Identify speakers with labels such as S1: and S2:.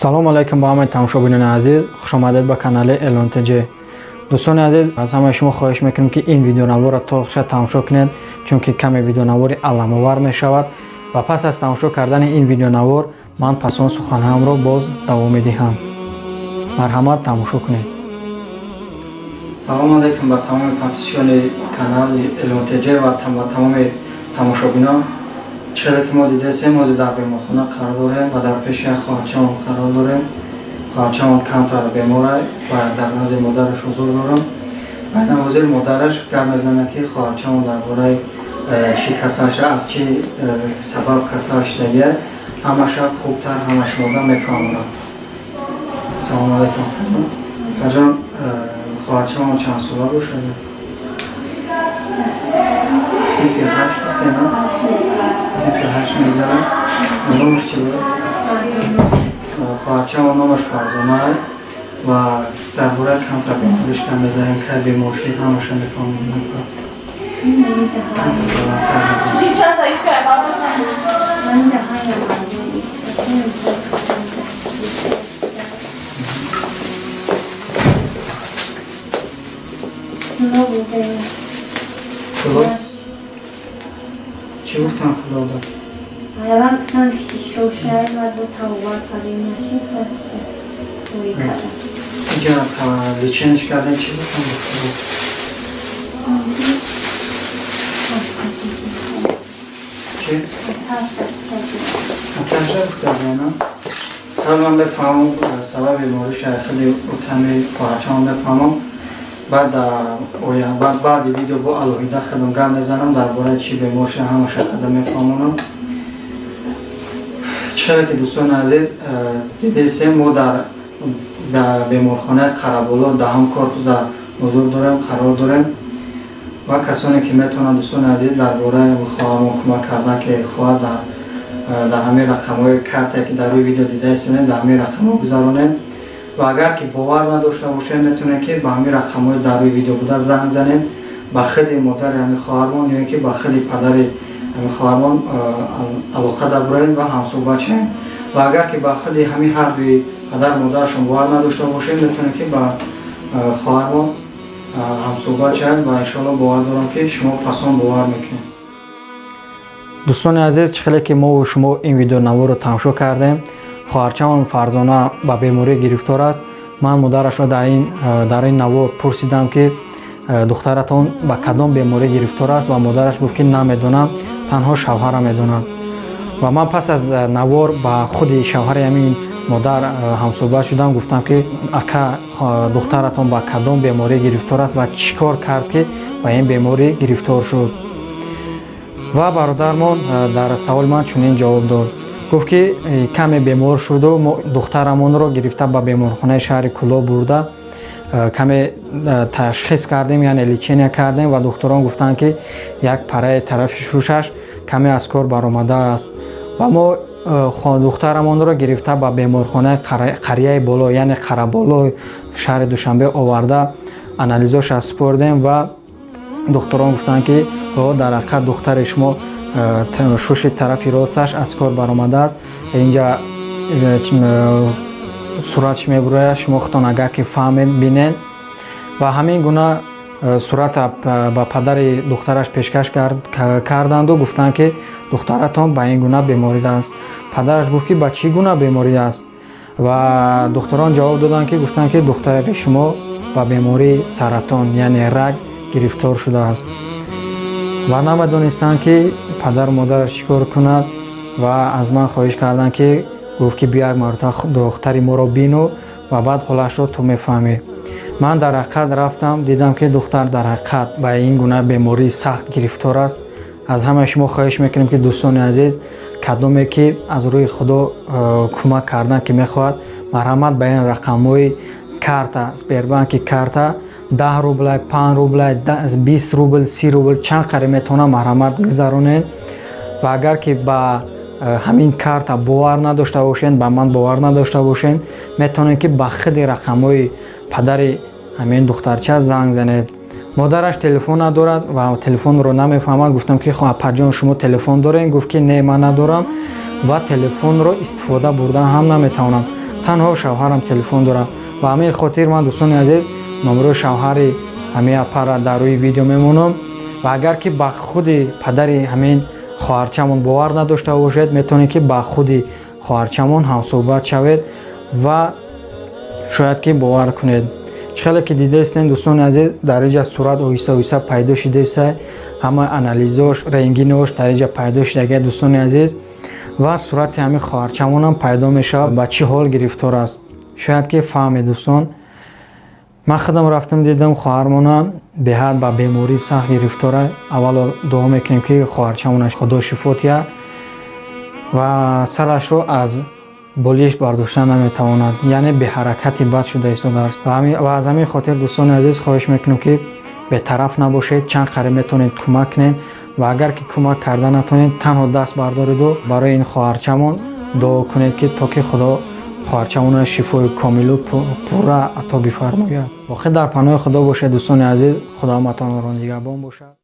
S1: Салом алайкум ба ҳамаи тамошобинони азиз, хушомадед ба канали Элон ТЖ. Дӯстони азиз, аз ҳамаи шумо хоҳиш мекунем, ки ин видеонаворро то охирша тамошо кунед, чунки каме видеонавори аламовар мешавад ва пас аз тамошо кардани ин видеонавор ман пас он суханҳоямро боз давом медиҳам. Марҳамат, тамошо кунед. Салом алайкум ба тамоми подписчикони канали Элон ТЖ ва ба тамоми тамошобинон. Чӣ хеле ки мо дидесем, ҳозир дар беморхона қарор дорем ва дар пеши як хоҳарчамон қарор дорем. Хоҳарчамон камтар бемора ва дар назди модараш ҳузур дорам. Ва ина ҳозир модараш гап мезанад, ки хоҳарчамон дар бораи чӣ касал шуда, аз чӣ сабаб касал шудагия, ҳамаша хубтар ҳама шумода мефаҳмонад. Салом алайкум, хаҷон. Хоҳарчамон чанд сола бошад? Синфи ҳашт гуфтем, синфи ҳашт мегзарад. Номаш чӣ буд? Хоҳарчамон номаш Фарзона ва дар бораи камтар бемориш гап мезанем, кай бемор шудед, ҳамаша мефаҳмонем. Камтар баландтар. Чӣ гуфтам, Худо дод?
S2: Аяван гуфтам, ки шошаи ва ду тавба кардем, нашид ӯй кардам.
S1: Инҷа лечение кардем, чӣ гуфтам? Чӣ? Аташа гуфтагиана? Ман бефаҳмам сабаби бемориша, хеле утами хоҳарчамон мефаҳмам. Баъд баъди видео бо алоҳида худам гап мезанам дар бораи чӣ бемор шуда, ҳамаша худам мефаҳмонам. Чӣ хеле ки, дӯстони азиз, дидесем, мо дар беморхонаи Қараболо, 10-ум корпус дар ҳузур дорем, қарор дорем ва касоне ки метавонанд, дӯстони азиз, дар бораи хоҳармон кӯмак кардан, ки хоҳад, дар ҳамин рақамҳои картае, ки дар рӯи видео дидаистонед, дар ҳамин рақамҳо гузаронед. Ва агар ки бовар надошта бошед, метавонед, ки ба ҳамин рақамҳои дар рӯи видео буда занг занед, ба худи модари ҳамин хоҳармон ё ин ки ба худи падари ҳамин хоҳармон алоқа дабуроед ва ҳамсӯҳбат шавед. Ва агар ки ба худи ҳамин ҳардуи падару модарашон бовар надошта бошед, метавонед, ки ба хоҳармон ҳамсӯҳбат шавед ва иншоалло бовар дорам, ки шумо пасон бовар мекунед. Дӯстони азиз, чӣ хеле ки мову шумо ин видеонаворро тамошо кардем, хоҳарчамон Фарзона ба беморӣ гирифтор аст. Ман модарашро дар ин навор пурсидам, ки духтаратон ба кадом беморӣ гирифтор аст, ва модараш гуфт, ки намедонам, танҳо шавҳара медонад. Ва ман пас аз навор ба худи шавҳари ҳамин модар ҳамсӯҳбат шудам, гуфтам, ки ака, духтаратон ба кадом беморӣ гирифтор аст ва чӣ кор кард, ки ба ин беморӣ гирифтор шуд? Ва бародармон дар саволи ман чунин ҷавоб дод, гуфт, ки каме бемор шуду мо духтарамонро гирифта ба беморхонаи шаҳри Кӯлоб бурда, каме ташхис кардем, яъне лечение кардем, ва духтурон гуфтанд, ки як параи тарафи шушаш каме аз кор баромадааст. Ва мо духтарамонро гирифта ба беморхонаи қарияи боло, яъне Қараболо, шаҳри Душанбе оварда, анализоша супордем ва духтурон гуфтанд, ки дар ҳақиқат духтари шумо шуши тарафи росташ аз кор баромадааст. Инҷа суратш мебурояд, шумо худтон агар ки фаҳмед, бинед. Ва ҳамин гуна сурата ба падари духтараш пешкаш карданду гуфтанд, ки духтаратон ба ин гуна беморӣ аст. Падараш гуфт, ки ба чӣ гуна беморӣ аст? Ва духтурон ҷавоб доданд, ки гуфтанд, ки духтари шумо ба бемории саратон, яъне рак гирифтор шудааст. Ва намедонистанд, ки падару модараш чӣ кор кунад, ва аз ман хоҳиш карданд, ки гуфт, ки биё, як маротиба духтари моро бину ва баъд ҳолашро ту мефаҳмӣ. Ман дар ҳақиқат рафтам, дидам, ки духтар дар ҳақиқат ба ин гуна бемории сахт гирифтор аст. Аз ҳамаи шумо хоҳиш мекунем, ки, дӯстони азиз, кадоме ки аз рӯи Худо кӯмак кардан ки мехоҳад, марҳамат, ба ин рақамҳои карта Сбербанки карта 10 рубля, 5 рубля, 20 рубл, 30 рубл, чанд қари метавонам, марҳамат, гузаронед. Ва агар ки ба ҳамин карта бовар надошта бошед, ба ман бовар надошта бошед, метавонед, ки ба худи рақамҳои падари ҳамин духтарча занг занед. Модараш телефон надорад ва телефонро намефаҳмад. Гуфтам, ки апаҷон, шумо телефон доред? Гуфт, ки не, ман надорам ва телефонро истифода бурдан ҳам наметавонам. Танҳо шавҳарам телефон дорад. Ба ҳамин хотир ман, дӯстони азиз, номерои шавҳари ҳамин апара дар рӯи видео мемонам ва агар ки ба худи падари ҳамин хоҳарчамон бовар надошта бошед, метавонед, ки ба худи хоҳарчамон ҳамсӯҳбат шавед ва шояд ки бовар кунед. Чӣ хеле ки дидаистем, дӯстони азиз, дар инҷа сурат оҳиста оҳиста пайдо шудааста, ҳама анализош, рентгенош дар инҷа пайдо шудага, дӯстони азиз, ва сурати ҳамин хоҳарчамонам пайдо мешавад, ба чӣ ҳол гирифтор аст. Шояд ки фаҳмед, дӯстон. Ман худам рафтам, дидам хоҳармона, беҳад ба бемории сахт гирифтора. Аввало дуо мекунем, ки хоҳарчамонаш Худо шифо диҳад ва сарашро аз болиш бардошта наметавонад, яъне беҳаракати бад шуда истодааст. Ва аз ҳамин хотир, дӯстони азиз, хоҳиш мекунем, ки бетараф набошед, чанд қариб метавонед кӯмак кунед ва агар ки кӯмак карда натавонед, танҳо даст бардореду барои ин хоҳарчамон дуо кунед, ки то ки Худо хоҳарчамонро шифои комилу пурра ато бифармояд. Боқӣ дар паноҳи Худо бошед, дӯстони азиз. Худо ҳаматонро нигаҳбон бошад.